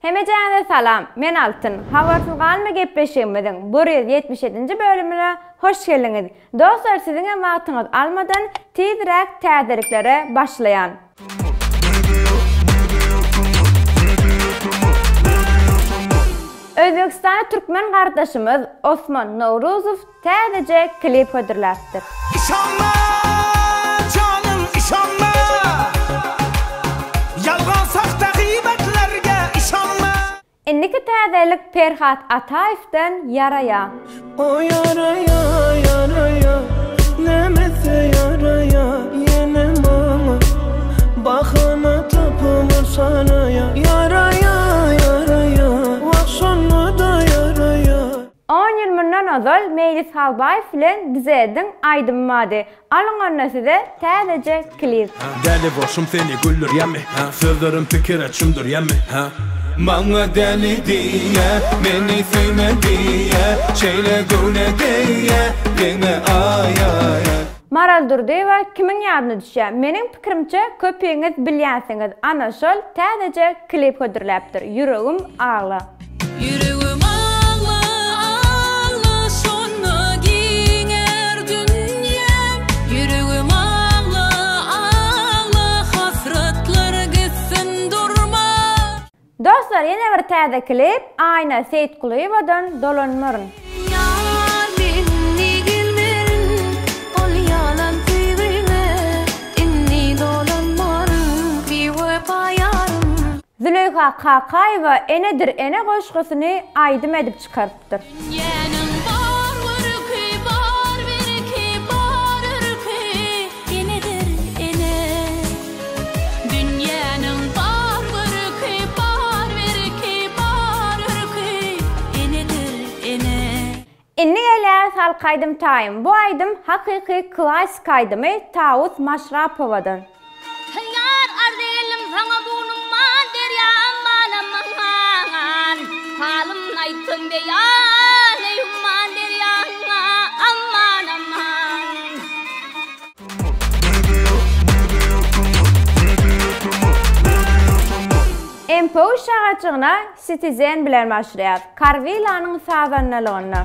Hemejäňize salam, men Altyn. Habarsyz galma gepleşigimiziň 177-nji bölümine hoş geldiňiz. Dostlar siziňem wagtyňyzy almadan tizräk täzeliklere başlaýan. Özbegistana türkmen gardaşymyz Osman Nowruzow täzeje klip hödürläpdir. Yşanma janym yşanma Ýalgan sahta gybatlarga yşanma. Indiki täzelik Perhat Ataýewden Ýaraýa. O ýaraýa ýaraýa Nämese ýaraýa Ýene maňa Bahana tapyp sanaýa Ýaraýa ýaraýa Wah şonda-da ýaraýa. On ýyl mundan ozal Meýlis Halbaýew bilen Dzediň aýdymy bardy. Alyň onda size täzeje klip. Däli bolşum seni güldürýämi Sözlerim pikire çümdürýämi Maňa däli diýýä Meni söýme diýýä Şeýle göwne degýä Degme aý aý aý. Maral Durdyýewa kimiň ýadyna düşýär? Meniň pikirimçe köpiňiz bilýänsiňiz ana şol täzeje klip hödürläpdir Ýüregim agla. Ýüregim agla, agla, şonda giňär dünýäm. Ýüregim agla, agla, hasratlar gitsin durman. Dostlar ýene bir täze klip Aýna Seýitgulyýewadan Dolanmaryn. Ýar men indi gelmerin ol ýalan söýgüňe indi dolanmaryn biwepa ýarym. Züleýha Kakaýewa Enedir ene goşgusyny aýdym edip çykarypdyr. Dünýäniň bar görki, bar berki, bar örki enedir ene. Dünýäniň bar görki, bar berki, bar örki enedir ene. Indi gelýär halk aýdym taýym. Bu aýdym hakyky klassik aýdymy Tawus Maşrapowadan. Ýar arz eýledim saňa bu umman derýa amman amman Halym aýtdym beýan eý umman derýa amman amman. MPU şagajygyna Citizen bilen başlaýar. Karwilanyň sazandalygynda.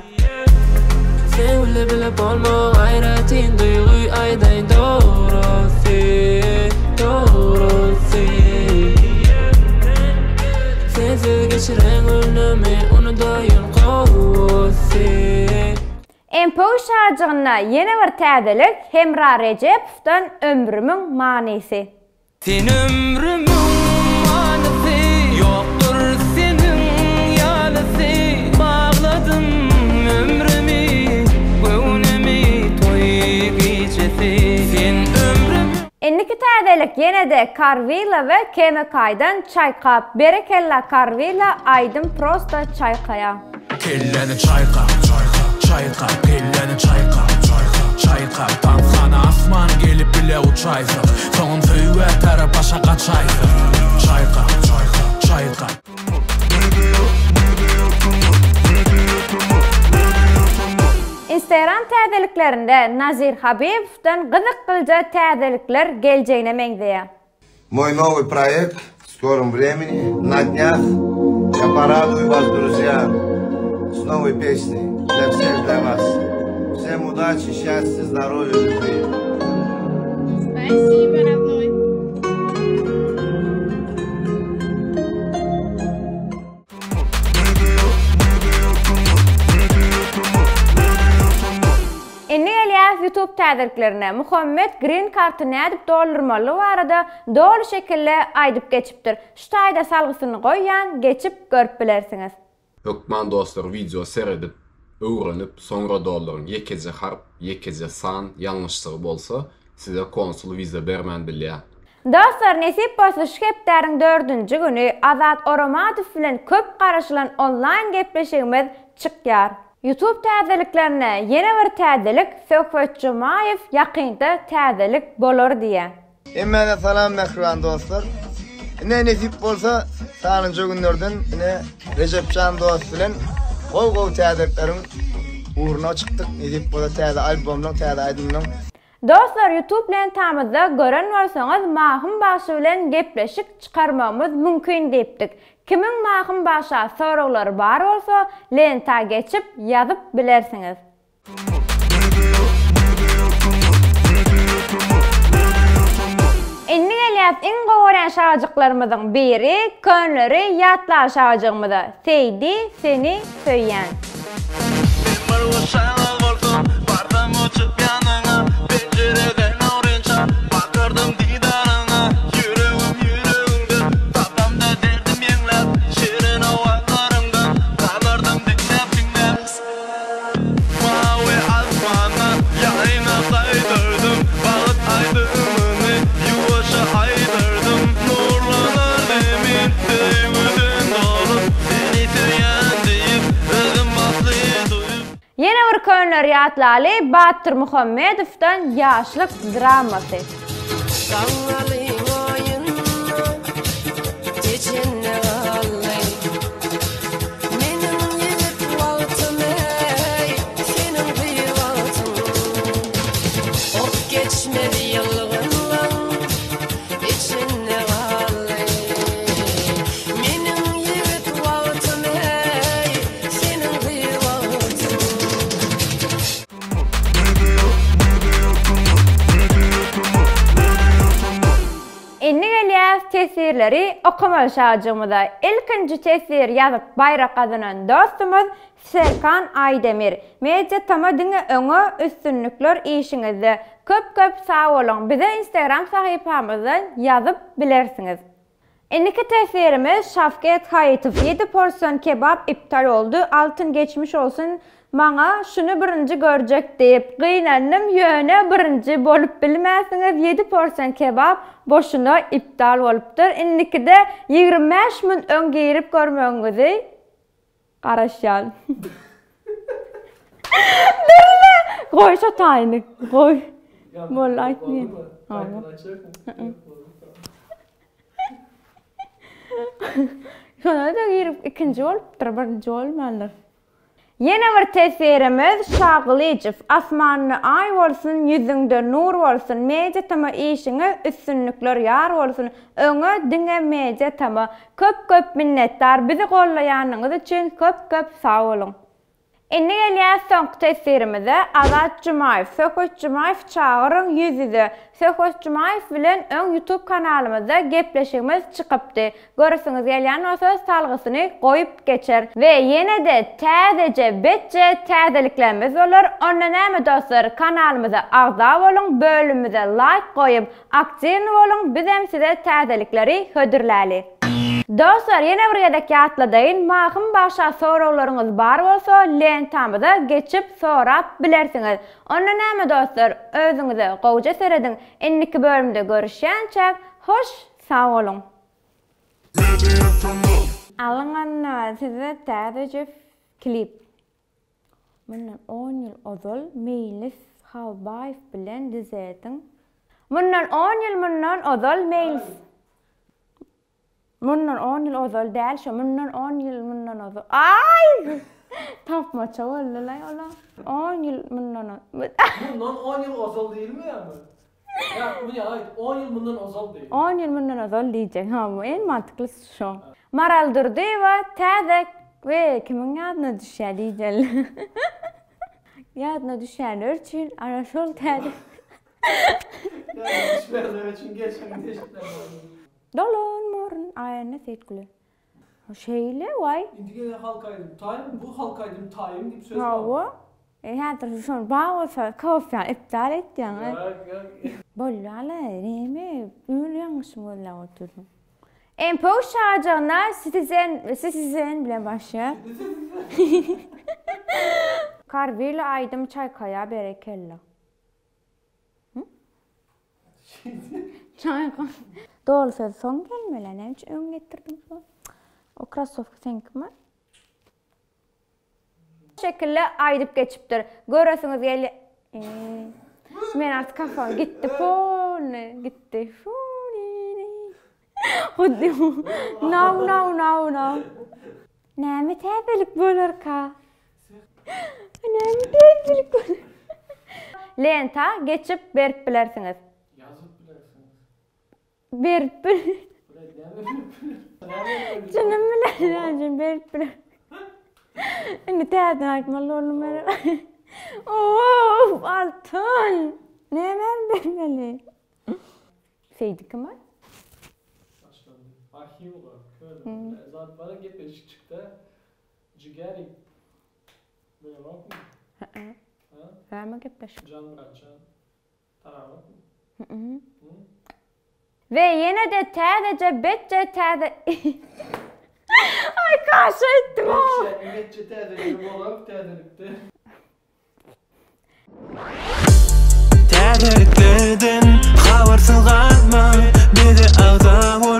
Seň bile bile bolmak aýratyn duýgy aýdaýyn dogrusy dogrusy Sensiz geçiren günümi unudaýyn gowusy. MPU şajygynda ýene bir täzelik Hemra Rejepowdan Ömrümiň manysy. Sen ömrümiň manysy, ýokdur seniň ýalysy Bagladym ömrümi, göwnümi toý gijesi Sen ömrümiň. Indiki täzelik ýene-de Karwila we KMK-dan Çaýkap berekella Karwila aýdym prosta çaýkaýa. Kelläni çaýka, çaýka, çaýka, kelläni çaýka, çaýka, çaýka, Tanshana asman gelip bile uçaýsak, Soňam söýgä tarap aşa gaçaýsak, Çaýka, çaýka, çaýka. Instagram täzeliklerinde Nazir Habibowdan gyzyklyja täzelikler geljegine meňzeýär. Moý nowy proekt w skorym wremeni na dnýah ýa poraduýu was druzýa s nowoý pesniý dlýa wseh dlýa was wsem udaçi şastýa zdarowýa lýubwi. Spasibo rodnoý. Indi gelýäris YouTube täzeliklerine. Muhammet green karty nädip doldurmalydygy barada doly şekilde aýdyp geçipdir. Şu taýda salgysyny goýýan, geçip görüp bilersiňiz. Hökman dostlar wideo seredip öwrenip soňra dolduryň ýekeje harp ýekeje san ýalňyşlygy bolsa size konsul wiza bermän bilýä. Dostlar nesip bolsa şu hepdäniň dördünji güni Azat Oramadow bilen köp garaşylan onlaýn gepleşigimiz çykýar. Youtube täzeliklerinde ýene bir täzelik Söhbet Jumaýew ýakynda täzelik bolar diýýär. Hemmäňe salam mähriban dostlar. Ine nesip bolsa sanlyja günlerden ine Rejepjan dost bilen gowy gowy täzelikleriň ugruna çykdyk. Nesip bolsa täze albomlaň, täze aýdymlaň. Dostlar YouTube lentamyzda gören bolsaňyz Mahym bagşy bilen gepleşik çykarmagymyz mümkin diýipdik. Kimiň Mahym bagşa soraglary bar bolsa lenta geçip ýazyp bilersiňiz. Indi gelýäs iň gowy görýän şagajyklarymyzyň biri Könleri ýatlar şagajygymyza Seýdi seni söýýän. Men bir guşaňyz bolsam, barsam uçup ýanyňa, Penjireden ogrynça bakardym didaryňa, Ýüregim ýüregiňde, tapamda derdim ýeňläp, Şirin owazlaryňdan galardym diňläp-diňläp. Mawy asmana ýaýyna gaýdardym, Bagt aýdymyny ýuwaşja aýdardym. Nurlanar zemin söýgüden dolup, Seni söýýän diýip, özüm bagtly duýup. Ýene bir könleri ýatlaly Batyr Muhammedowdan Ýaşlyk dramasy. Gaňňalyň oýunda Tejende galdy. Meniň ýigit wagtym eý, seniň gyz wagtyň. Ok geçmez ýylgynlaň içinde galdy. Meniň ýigit wagtym eý, seniň gyz wagtyň. Indi gelýäs teswirleri okamaly şajygymyza. Ilkinji teswir ýazyp baýrak gazanan dostumyz Serkan Aýdemir. Media Tama diňe öňe üstünlikler işiňizde. Köp köp sag boluň. Bize instagram sahypamyzdan ýazyp bilersiňiz. Indiki teswirimiz Şawket Haýytow ýedi porsion kebap iptal oldy Altyn geçmiş olsun maňa şuny birinji görjek diýip gynandym ýöne birinji bolup bilmäsiňiz ýedi porsion kebap boşuna iptal bolupdyr indikide 25 munt öň girip görmegiňizi garaşýan. Dürle! Goý şo taýyny. Goý. Boldy aýtmaýyn. Şonda-da girip ikinji bolupdyr, birinji bolmandyr. Ýene bir teswirimiz Şagylyjow Asmanda aý bolsun ýüzüňde nur bolsun Media tm işiňe üstünlikler ýar bolsun öňe diňe Media tm Köp köp minnetdar bizi gollaýanyňyz üçin köp köp sag boluň. Indi gelýäs soňky teswirimize Azat Jumaýew Söhbet Jumaýew çagyryň ýüz ýüze Söhbet Jumaýew bilen öň ýutub kanalymyzda gepleşigimiz çykypdy Göresiňiz gelýän bolsa salgysyny goýup geçer we ýenede täzeje betje täzeliklerimiz bolar onda näme dostlar kanalymyza agza boluň bölümimize laýk goýup Aktiwny boluň bizem size täzelikleri hödürläli. Dostlar ýene bir gezek ýatladaýyn Mahym bagşa soraglaryňyz bar bolsa lentamyza geçip sorap bilersiňiz. Onda näme dostlar özüňize gowja serediň indiki bölümde görüşýänçäk hoş sag boluň. Alyň onda size täzeje klip. Mundan on ýyl ozal Meýlis Halbaýew bilen Dizediň. Mundan on ýyl mundan ozal Meýlis. Mundan on ýyl ozal däl şo mundan on ýyl mundan ozal. Aý! Tapmaça boldy-laý ola. On ýyl mundan Mundan on ýyl ozal diýilmeýärmi? Ýa, muny aýt, on ýyl mundan ozal diý. On ýyl mundan ozal diýjek, hawa, iň mantyklysy şo. Maral Durdyýewa täze we kimiň ýadyna düşýär diýjeli. Ýadyna düşýänler üçin ana şol täze. Ýadyna düşmeýänler üçin geçen deşikler boldy. Dolanmaryn Aýna Seýitgüle. Şeýle waý. Indi gelen halk aýdym taýyn, bu halk aýdym taýyn diýip söz bar. Hawa. E häzir şol bar bolsa kofýany iptal etýäň. Ýok, ýok. Bolýala neme öl ýalňyşymy gözläp otyrsyň. MPU şajygyna Citizen Citizen bilen başlaýar. Karwili aýdym çaýkaýa berekella. Çaýka. Doly söz soň gelmeli, näme üçin öň getirdiň şony? O krossowka seňkimi? Şekilde aýdyp geçipdir. Göresiňiz gelýä. Men artyk kafam gitdi polny gitdi. Huddy now now now now. Näme täzelik bolarka? Näme täzelik bolar? lenta geçip berip bilersiňiz. Ýazyp bilersiňiz. Berip bil. Çynym bilen näme berip biler. Indi täzeden aýtmaly boldum men. Of, Altyn! Näme bermeli? Seýdi kim ol? Başlandy. Arhiwlar, köne. Zat bara gepleşik çykdy. Jigerik. Bilemokmy? Hä. Näme gepleşik? Jan bratjan. Tanaňokmy? We ýene-de täzeje betje täze Aý kaşa etdim o. Betje täzeligi bolar täzelikde. Täzeliklerden habarsyz galma bize agza bol.